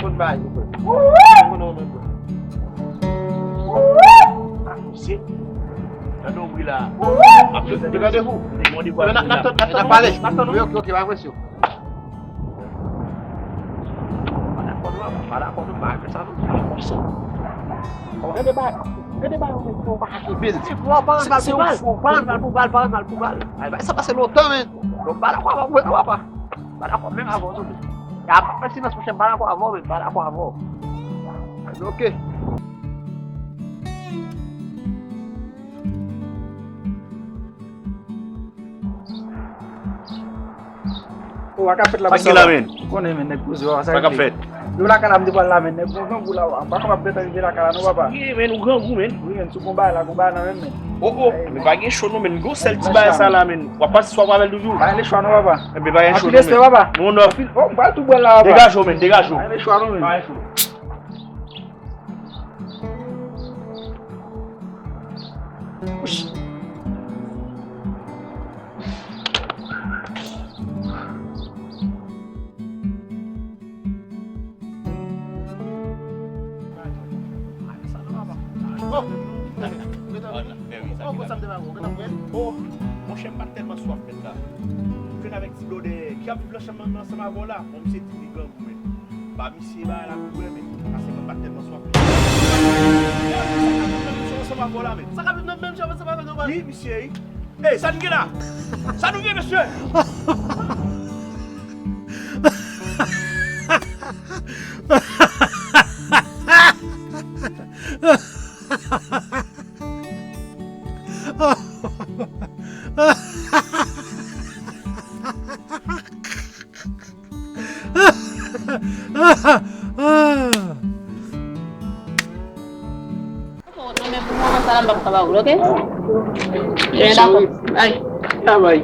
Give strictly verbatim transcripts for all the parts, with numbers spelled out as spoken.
Konn bagay yo, frè. Konn bagay yo, frè. Ah, mesye. Gade yon bri la. Ap fè randevou. N ap, n ap, n ap, n ap pale. N ap tann ou. Wi, ok, ok, pa presyon. Pa dakò non, pa dakò non, pa fè sa non. Gade ba, gade ba, yon pa ka kenbe l. Se pou w pa rann mal pou bal, pa rann mal pou bal, pa rann mal pou bal. Ay, bay sa pase lontan, men. Bon, pa dakò avè w, papa. Pa dakò menm avè w tou. Ya pa fè silans, monchè, pa dakò avè w, men pa dakò avè w. Ok. O, sa k ap fèt la, sa k gen la, men? Ou konnen, men, nèg poze, sa k ap fèt? Yo lakay la, m te pral la, men, nèg, ou grangou la, m pa kapab gentan rive lakay la, non, papa. Ye, men, ou grangou, men. Wi, men, sou gon bagay la, gon bagay nan men, men. O, o, men pa gen cho, non, men, gon sèl ti bagay sa la, men. W ap pase swa avè l toujou. Pa gen lechwa, non, papa. Enben, pa gen cho, non, men. Anpil respè, papa. Mon nòfil. O, m pral tou pral la, papa. Degaje w, men, degaje w. Pa gen lechwa, non, men. Pa gen cho. Oh, monchè, m pa t tèlman swaf, mèt la. Jwenn avèk ti blòdè ki ap viv nan chanm nan ansanm avè w la. Bon, misye di li grangou, men. Ba misye bagay la kouvè, men. Pase mwen pa t tèlman swaf. Sa k ap viv nan menm chanm ansanm avè w la, men. Sa k ap viv nan menm chanm ansanm avè nou, ba. Wi, misye, wi. Ey, sa n gen la? Sa nou gen, mesye? Nan men pou moman sa la, m p ap ka ba ou l, oke? Ebyen, dakò. Bay. Bay.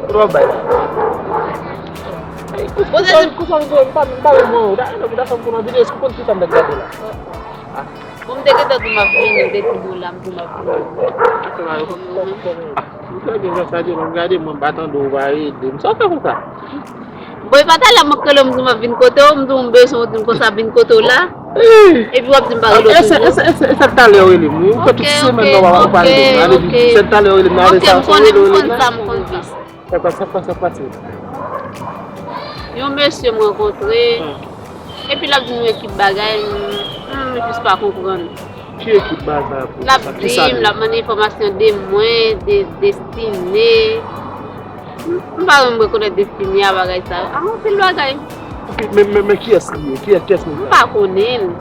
Twòp bay. Ey, kousa, kousa, kousa, m pa, m pa renmen w. Da, da, da, fè m konn videyo, èske w konn kisa m t ap gade la? Bon, m te gentan di w m ap vini, m te di w la, m di w m ap vini. Kisa m ap fè? M fè byen jan sa di, m ap gade, mwen m pa tande w, w pa rele m. Sa w fè konsa? Bon, e pa talè m ap rele w, m di w m ap vin kote w, m di w m bezwen w, di m konsa vin kote w la. Epi w ap di m pa rele w toujou. E se, e se, e se, e se talè w rele m, wi. M fè tout semèn nan w pa, w pa rele m. Ale di, se talè w rele m nan, ale sa, sa w rele w rele m nan. Sa, m konn sa. Sa k pase, sa k pase, sa k pase? Yon mesye m rankontre, epi l ap di m yon ekip bagay, m, m jis pa konprann. Ki ekip bagay pou sa? L ap di m, l ap mande enfòmasyon de mwen, de Destine. M, m pa menm rekonèt Destine a, bagay sa yo. A, anpil bagay. Ok, men, men, men kiyès li ye? Kiyès, kiyès moun sa? M pa konnen l.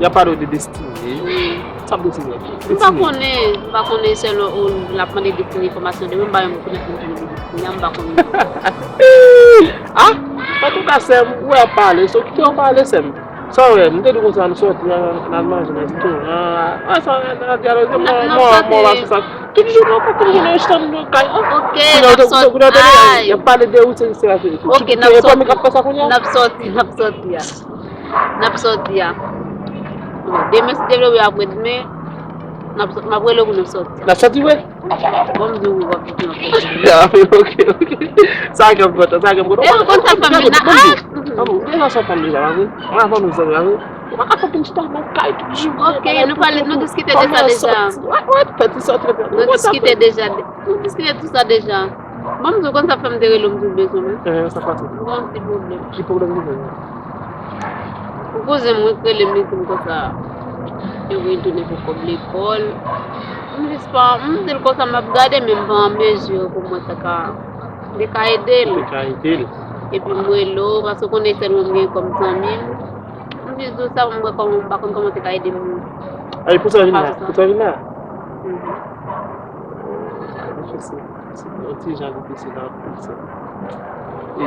Y ap pale w de Destine. Wi. Sa ap Destine? M pa konnen, m pa konnen sèlman, o, l ap mande Destine enfòmasyon de mwen, m pa menm rekonèt moun ki rele Destine a, m pa konnen. Ah, antouka, sè m, ou wè ap pale, so kite yo pale, sè m. Sa w wè, m te di w konsa, n sòti, n al, n al manje nan restoran, ah, sa, n al dyaloge, mò, mò, mò, pase sa. Tout jounen, tout jounen, yo chita nan kay, ah. Ok, n ap sòti. Y ap pale de ou, se, se la, se tout. Ok, n ap sòti. K ap fè sa kounye a? N ap sòti, n ap sòti a. N ap sòti a. Demen, si Dye vle, wi, apre demen, n ap sòti, m ap rele w pou n ap sòti a. N ap sòti vre? Bon, m di w, w ap di w. Ah, ok, ok. Sa kè m kontan, sa kè m kontan. E, ou konn sa fè m menm nan, ah! Ah bon, deja sa fè m deja, pa vre? Mwen avè nou zanmi, pa vre? Ou pa ka fè m chita nan kay tout jounen. Ok, nou pale, nou diskite de sa deja. What, what? Fè ti sòti. Nou diskite deja. Nou diskite tout sa deja. Bon, m di w konn sa fè m te rele w, m di w bezwen mwen. Eh, sa pase? M gen yon ti pwoblèm. Ki pwoblèm ou gen? Yon kouzen mwen k rele m, li di m konsa, yo retounen pou kòb lekòl. M jis pa, m di l konsa m ap gade, men m pa an mezi pou mwen ta ka, m te ka ede l. Ou te ka ede l. Epi m rele w, paske w konnen sèl mwen m gen kòm zanmi m. M jis di w sa pou m wè kòman, m pa konn kòman w te ka ede m. Ay, pou sa vin la, pou sa vin la? Mhm. Difisil. Se yon ti jan difisil anpil, se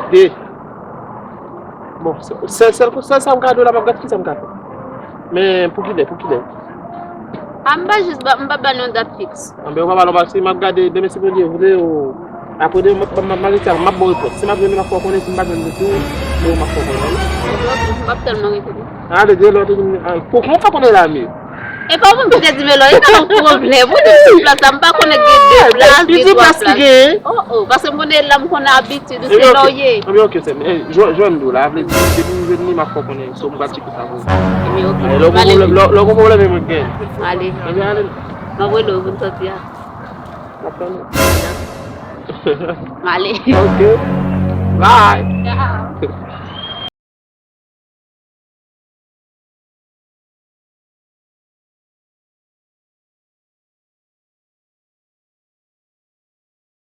ede. Bon, sèl, sèl, sèl sa m ka di w la, m ap gade kisa m ka fè. Men pou kilè, pou kilè? A, m pa jis ba, m pa ba l yon dat fiks. Anben, ou pa ba l yon dat fiks, m ap gade demen si Bondye vle, ou, apre demen, m ap, m ap, m ap, m ap ba w repons. Si m ap jwenn li, m ap fè w konnen, si m pa jwenn li tou, m ap fè w konnen. M ap tèlman rete. Ale, de lòt, pou, pou, pou konnen la, men. E pa ou menm ki te di m lò, e pa yon pwoblèm. Ou di m sou plas la, m pa konnen gen de plas, gen twa plas. Oh, oh, paske m konnen la, m konnen abitid ou se lò w ye. Ebyen, ok, sè m. Eh, jwenn, jwenn nou la, vle di, depi m jwenn li, m ap fè w konnen. So, m pral tcheke sa pou ou. Ebyen, ok. Lè w gen pwoblèm, lè w gen pwoblèm, e mwen k genyen. Ale. Ebyen, ale. M ap rele w pou n sòti a. M ap tann ou. M ale. Ok. Bye. Ciao.